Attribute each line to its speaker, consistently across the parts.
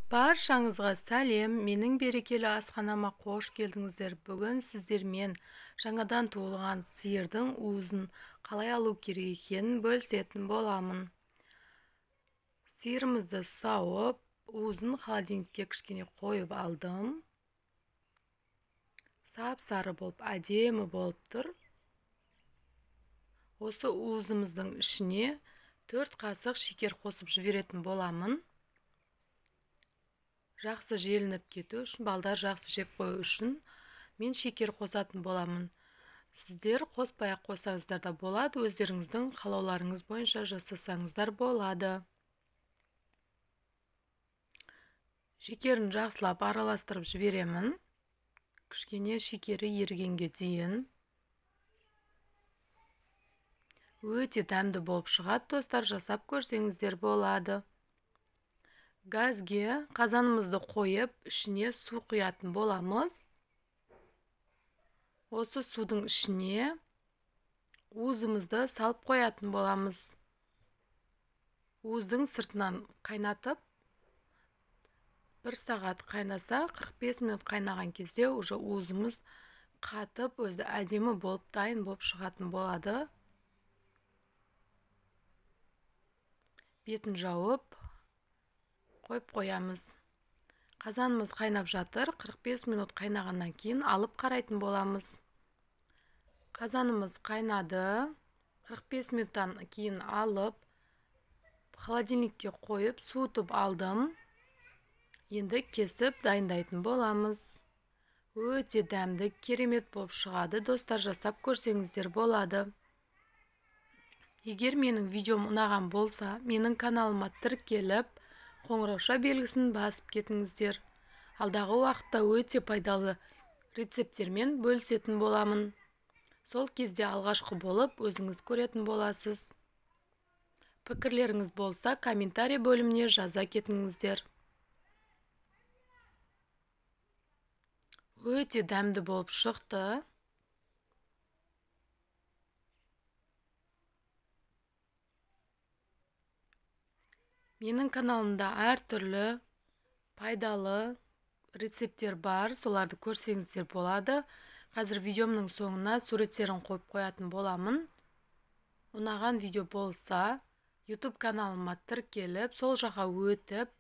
Speaker 1: Баршаңызға сәлем, менің берекелі асханама қош келдіңіздер. Бүгін сіздермен жаңадан туылған сиырдың уызын қалай алу керек екенін бөлісетін боламын. Сиырымызды сауып, уызын холодильникке кішкене қойып алдым. Сап-сары болып, әдемі болып тұр. Осы уызымыздың ішіне 4 қасық шекер қосып жіберетін боламын. Жақсы желініп кету үшін, балдар жақсы жеп қою үшін мен шекер қосатын боламын. Сіздер қоспай-ақ қойсаңыздар да болады, өздеріңіздің қалауларыңыз бойынша жасасаңыздар болады. Шекерін жақсылап араластырып жіберемін. Кішкене шекері ерігенге дейін. Өте дәмді болып шығады, достар, жасап көрсеңіздер болады. Газге қазанымызды қойып, ішіне су құятын боламыз. Осы судың ішіне уызымызды салып қоятын боламыз. Уыздың сыртынан қайнатып, 1 сағат қайнаса, 45 минут қайнаған кезде уже уызымыз қатып, өзі әдемі болып дайын болып шығатын болады. Бетін жауып қойып қоямыз. Қазанымыз қайнап жатыр. 45 минут қайнағаннан кейін алып қарайтын боламыз. Қазанымыз қайнады. 45 минуттан кейін алып, холодильникке қойып, суытып алдым. Енді кесіп дайындайтын боламыз. Өте дәмді, керемет болып шығады. Достар, жасап көрсеңіздер болады. Егер менің видеом ұнаған болса, менің каналыма тіркеліп, қоңырауша белгісін басып кетіңіздер. Алдағы уақытта өте пайдалы рецепттермен бөлісетін боламын. Сол кезде алғашқы болып өзіңіз көретін боласыз. Пікірлеріңіз болса, комментарий бөліміне жаза кетіңіздер. Өте дәмді болып шықты. Менің каналымда әртүрлі пайдалы рецепттер бар, соларды көрсеңіздер болады. Қазір видеомның соңына суреттерін қойып қоятын боламын. Ұнаған видео болса, YouTube каналыма тіркеліп, сол жаққа өтіп,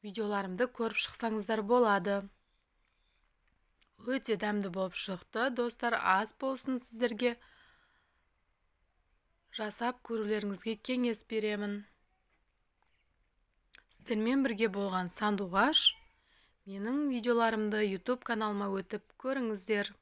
Speaker 1: видеоларымды көріп шықсаңыздар болады. Өте дәмді болып шықты. Достар, ас болсын сіздерге. Жасап көрулеріңізге кеңес беремін. Сіздермен бірге болған Сандуғаш. Менің видеоларымды YouTube каналыма өтіп көріңіздер.